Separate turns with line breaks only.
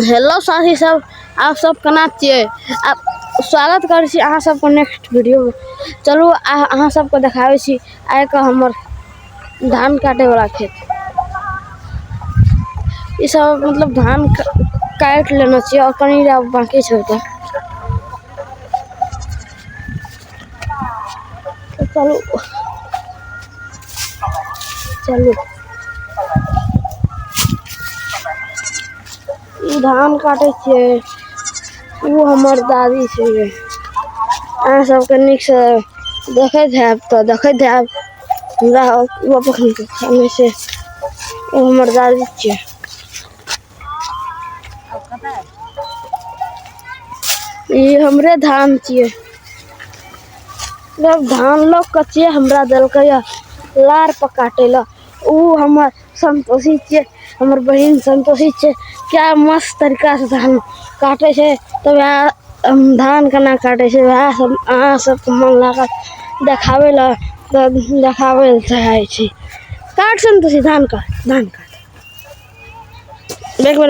Hello साथी सब, आप सब केना छियै? आप स्वागत करै छी अहाँ सबके नेक्स्ट वीडियोमे। चलू अहाँ सबके देखाबै छी आइके हमर धान काटैवला खेत। ई सब मतलब धान काटि लेने छियै और कनी बाकी छै ओतऽ। चलू चलू, ई धान काटै छियै, ओ हमर दादी छियै। अहाँ सबके नीकसँ देखैत हैब तऽ देखैत हैब हमरा ओ पखनी से ओ हमर दादी छियै। ई हमरे धान छियै। जब धान लोग के छियै, हमरा देलकै लार पर काटै लए। ओ हमर संतोषी छियै, हमर बहिन संतोषी छियै। क्या मस्त तरीका से धान काटै छै। तऽ वएह धान केना काटै छै वएह सब अहाँ सबके मन लागत देखाबै लए, तऽ देखाबै लए चाहै छी। काट संतोषी, धान काट, धान काट। एक बेर